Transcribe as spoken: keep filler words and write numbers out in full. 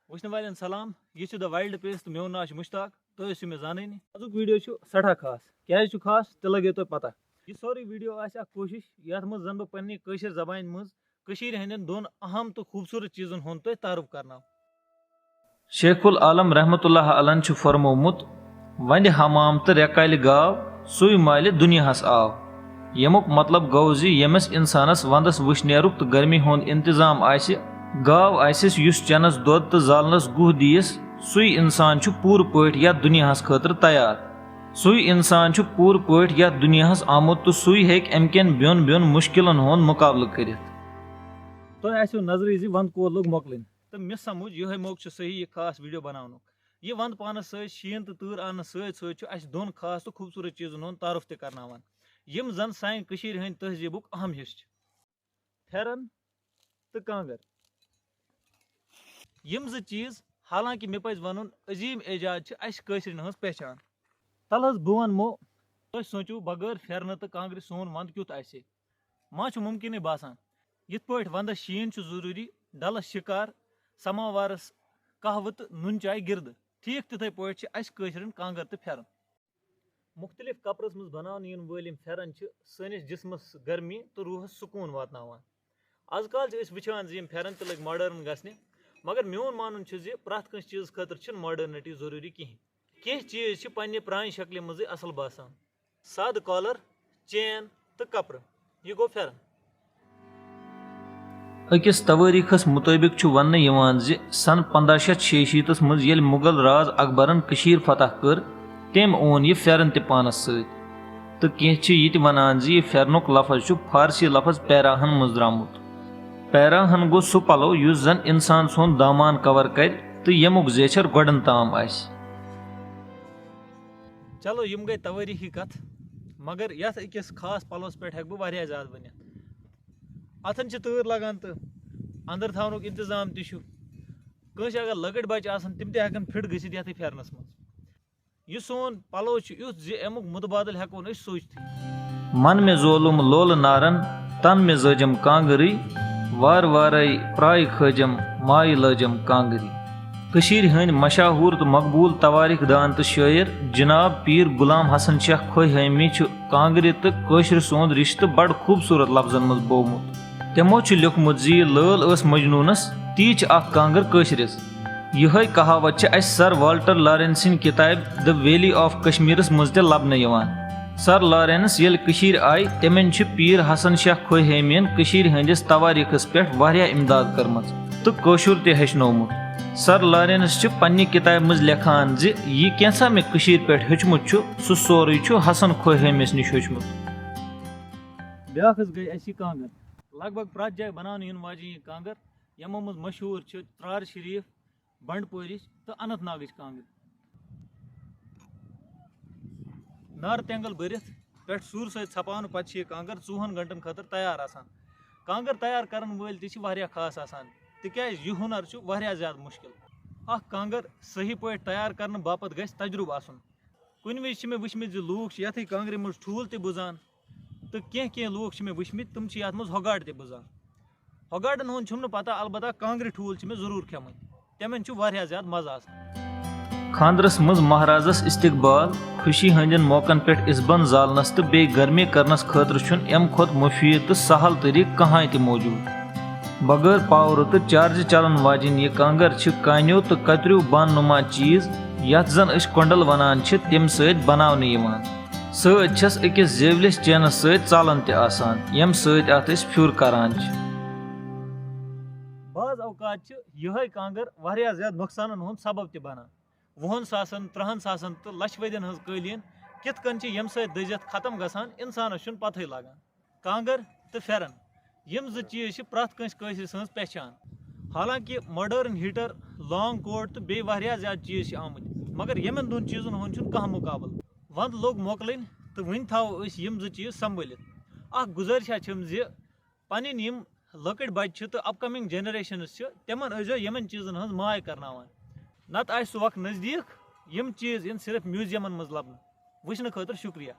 وٕچھنہٕ والٮ۪ن سلام، یہِ چھُ The Wild Pace تہٕ میون ناو چھُ مُشتاق۔ تُہۍ ٲسِو مےٚ زانٲنی۔ آزُک ویٖڈیو چھُ سٮ۪ٹھاہ خاص۔ کیٛازِ چھُ خاص، تہِ لَگیو تۄہہِ پَتہ۔ یہِ سورُے ویٖڈیو آسہِ اَکھ کوٗشِش، یَتھ منٛز زَن بہٕ پنٛنہِ کٲشِر زبانہِ منٛز کٔشیٖرِ ہٕنٛدٮ۪ن دۄن اَہَم تہٕ خوٗبصوٗرت چیٖزَن ہُنٛد تۄہہِ تعارُف کرناو۔ شیخ العالم رحمتہ اللہ علیہ چھُ فرمومُت، "وَندِ حمام تہٕ رٮ۪کالہِ گاو، سُے مالہِ دُنیاہَس آو۔" ییٚمیُک مطلب گوٚو زِ ییٚمِس اِنسانَس وَندَس وٕشنیرُک تہٕ گرمی ہُنٛد اِنتظام آسہِ، گاو آسٮ۪س یُس چٮ۪نَس دۄد تہٕ زالنَس گُہہ دِیَس، سُے اِنسان چھُ پوٗرٕ پٲٹھۍ یَتھ دُنیاہَس خٲطرٕ تیار۔ سُے اِنسان چھُ پوٗرٕ پٲٹھۍ یَتھ دُنیاہَس آمُت تہٕ سُے ہیٚکہِ اَمہِ کٮ۪ن بیوٚن بیوٚن مُشکِلَن ہُنٛد مُقابلہٕ کٔرِتھ۔ تۄہہِ آسیو نظرٕے زِ وَندٕ کول لوٚگ مۄکلٕنۍ۔ تہٕ مےٚ سمجھ، یِہوٚے موقعہٕ چھُ صحیح یہِ خاص ویٖڈیو بناونُک۔ یہِ وَندٕ پانَس سۭتۍ، شیٖن تہٕ تۭر اَننَس سۭتۍ سۭتۍ چھُ اَسہِ دۄن خاص تہٕ خوٗبصوٗرت چیٖزَن ہُنٛد تعارُف تہِ کرناوان، یِم زَن سانہِ کٔشیٖرِ ہٕنٛدۍ تہذیٖبُک اَہَم حِصہٕ چھِ۔ پھٮ۪رَن تہٕ کانٛگٕر۔ یِم زٕ چیٖز، حالانکہِ مےٚ پَزِ وَنُن، عظیٖم ایجاد چھِ اَسہِ کٲشرٮ۪ن ہٕنٛز پہچان۔ تَلہٕ حظ بہٕ وَنمو، تُہۍ سوٗنٛچِو، بغٲر پھٮ۪رنہٕ تہٕ کانٛگرِ سون وَندٕ کیُتھ آسہِ ہے؟ ما چھُ مُمکِنٕے باسان؟ یِتھ پٲٹھۍ وَندَس شیٖن چھُ ضروٗری، ڈَلَس شِکار، سَماوارَس قہوٕ تہٕ نُن چاے گِردٕ، ٹھیٖک تِتھَے پٲٹھۍ چھِ اَسہِ کٲشرٮ۪ن کانٛگٕر تہٕ پھٮ۪رَن۔ مُختٔلِف کپرَس منٛز بناونہٕ یِنہٕ وٲلۍ یِم پھٮ۪رَن چھِ سٲنِس جسمَس گرمی تہٕ روحَس سکوٗن واتناوان۔ آز کل چھِ أسۍ وٕچھان زِ یِم پھٮ۪رَن تہِ لٔگۍ ماڈٲرٕن گژھنہِ، مگر میون مانُن چھُ زِ پرٛٮ۪تھ کٲنٛسہِ چیٖزَس خٲطرٕ چھِنہٕ ماڈٲرنٹی ضروٗری کِہیٖنۍ۔ کینٛہہ چیٖز چھِ پننہِ پرٛانہِ شکلہِ منٛزٕے اصل باسان۔ سادٕ کالر، چین تہٕ کپرٕ۔ یہِ گوٚو پھٮ۪رن۔ أکِس توٲریٖخَس مُطٲبِق چھُ وننہٕ یِوان زِ سن پنٛداہ شیٚتھ شیٚیہِ شیٖتس منٛز ییٚلہِ مُغل راز اکبرن کٔشیٖر فتح کٔر، تٔمۍ اون یہِ پھٮ۪رن تہِ پانس سۭتۍ۔ تہٕ کینٛہہ چھِ یہِ تہِ ونان زِ یہِ پھٮ۪رنُک لفظ چھُ فارسی لفظ پیراہن منٛز درٛامُت۔ پیراہن گوٚو سُہ پلو یُس زن انسان سُنٛد دامان کور کرِ تہٕ ییٚمیُک زیچھر گۄڈن تام آسہِ۔ چلو، یِم گٔے توٲریٖخی کتھ، مگر یتھ أکِس خاص پلوس پٮ۪ٹھ ہٮ۪کہٕ بہٕ واریاہ زیادٕ ؤنِتھ۔ اتھن چھِ تۭر لگان تہٕ اندر تھاونُک انتظام تہِ چھُ۔ کٲنٛسہِ اگر لۄکٕٹۍ بچہِ آسن، تِم تہِ ہٮ۪کن فِٹ گٔژھِتھ یتھٕے پھٮ۪رنس منٛز۔ یہِ سون پلو چھُ یُتھ زِ امیُک متبادل ہٮ۪کو نہٕ أسۍ سوٗنٛچتھٕے۔ من مےٚ زولُم لولہٕ نارن، تن مےٚ زٲجم کانٛگٕرٕے، وارٕ وارے پرٛایہِ کھٲجم، مایہِ لٲجم کانٛگٕرِ۔ کٔشیٖرِ ہٕنٛدۍ مشہوٗر تہٕ مقبوٗل توٲریٖخ دان تہٕ شٲعر جناب پیٖر غلام حسن شاہ کھوہٲمی چھُ کانٛگرِ تہٕ کٲشرِ سُنٛد رِشتہٕ بڑٕ خوٗبصوٗرت لفظن منٛز بوومُت۔ تِمو چھُ لیوٗکھمُت زِ یہِ لٲل ٲس مجنوٗنس، تی چھِ اکھ کانٛگٕر کٲشرِس۔ یِہوٚے کہاوت چھِ اَسہِ سر والٹر لارنسٕنۍ کِتابہِ The Valley of Kashmirس منٛز تہِ لبنہٕ یِوان۔ سر لارنس ییٚلہِ کٔشیٖرِ آیہِ، تٔمۍ چھِ پیٖر حسن شاہ کھوہٲمین کٔشیٖرِ ہٕنٛدِس توٲریٖخس پٮ۪ٹھ واریاہ اِمداد کٔرمٕژ تہٕ کٲشُر تہِ ہیٚچھنوومُت۔ سر لارنس چھِ پننہِ کِتابہِ منٛز لیکھان زِ یہِ کینٛژھا مےٚ کٔشیٖرِ پٮ۪ٹھ ہیوٚچھمُت چھُ، سُہ سورُے چھُ حسن کھوہٲمِس نِش ہیوٚچھمُت۔ بیٛاکھ حظ گٔے اَسہِ یہِ کانٛگٕر۔ لگ بگ پرٛٮ۪تھ جایہِ بناونہٕ یِنہٕ واجیٚنۍ یہِ کانٛگٕر، یِمو منٛز مشہوٗر چھِ ترٛار شریٖف، بنڈپورِچ تہٕ اننت ناگٕچ کانٛگٕر۔ نارٕ تٮ۪نٛگل بٔرِتھ، پٮ۪ٹھ سوٗرٕ سۭتۍ ژھپاونہٕ پتہٕ چھِ یہِ کانٛگٕر ژوٚوُہن گھنٹن خٲطرٕ تیار آسان۔ کانٛگٕر تیار کرن وٲلۍ تہِ چھِ واریاہ خاص آسان، تِکیازِ یہِ ہُنر چھُ واریاہ زیادٕ مُشکِل۔ اکھ کانٛگٕر صحیح پٲٹھۍ تیار کرنہٕ باپتھ گژھِ تجرُبہٕ آسُن۔ کُنہِ وِزِ چھِ مےٚ وٕچھمٕتۍ زِ لوٗکھ چھِ یَتھٕے کانٛگرِ منٛز ٹھوٗل تہِ بُزان، تہٕ کینٛہہ کینٛہہ لوٗکھ چھِ مےٚ وٕچھمٕتۍ، تِم چھِ یَتھ منٛز ہۄگاٹ تہِ بُزان۔ ہۄگاٹَن ہُنٛد چھُم نہٕ پَتہ، البتہ کانٛگرِ ٹھوٗل چھِ مےٚ ضروٗر کھٮ۪مٕتۍ، تِمَن چھُ واریاہ زیادٕ مَزٕ آسان۔ خانٛدرَس منٛز مہرازَس استقبال، خوشی ہٕنٛدٮ۪ن موقعن پٮ۪ٹھ اِسبن زالنَس تہٕ بیٚیہِ گرمی کرنَس خٲطرٕ چھُنہٕ اَمہِ کھۄتہٕ مُفیٖد تہٕ سہل طریٖقہٕ کٕہٕنۍ تہِ موجوٗد۔ بغٲر پاورٕ تہٕ چارجہِ چلن واجیٚنۍ یہِ کانٛگٕر چھِ کانیو تہٕ کتریو بان نُما چیٖز، یتھ زن أسۍ کۄنڈل ونان چھِ، تمہِ سۭتۍ بناونہٕ یِوان۔ سۭتۍ چھس أکِس زیوِلِس چینس سۭتۍ ژالن تہِ آسان، ییٚمہِ سۭتۍ اتھ أسۍ پھیُر کران چھِ۔ بعض اوقات چھِ یِہے کانٛگٕر واریاہ زیادٕ نۄقصانن ہُنٛد سبب تہِ بنان۔ وُہن ساسن، ترٕہن ساسن تہٕ لچھِ وٕدٮ۪ن ہٕنٛز قٲلیٖن کِتھ کٔنۍ چھِ ییٚمہِ سۭتۍ دٔزِتھ ختم گژھان، انسانس چھُنہٕ پتہٕے لگان۔ کانٛگٕر تہٕ پھٮ۪رن، یِم زٕ چیٖز چھِ پرٛٮ۪تھ کٲنٛسہِ کٲشرِ سٕنٛز پہچان۔ حالانکہِ ماڈٲرٕن ہیٖٹر، لانگ کوٹ تہٕ بیٚیہِ واریاہ زیادٕ چیٖز چھِ آمٕتۍ، مگر یِمن دۄن چیٖزن ہُنٛد چھُنہٕ کانٛہہ مُقابلہٕ۔ ونٛدٕ لوٚگ مۄکلٕنۍ تہٕ وُنہِ تھاوو أسۍ یِم زٕ چیٖز سنبھٲلِتھ۔ اکھ گُزٲرِشا چھَم زِ پنٕنۍ یِم لۄکٕٹۍ بچہِ چھِ تہٕ upcoming generations چھِ، تِمن ٲسۍزیو یِمن چیٖزن ہٕنٛز ماے کرناوان۔ نتہٕ آسہِ سُہ وق نزدیٖک، یِم چیٖز یِن صرف میوٗزیمن منٛز لبنہٕ۔ وٕچھنہٕ خٲطرٕ شُکریہ۔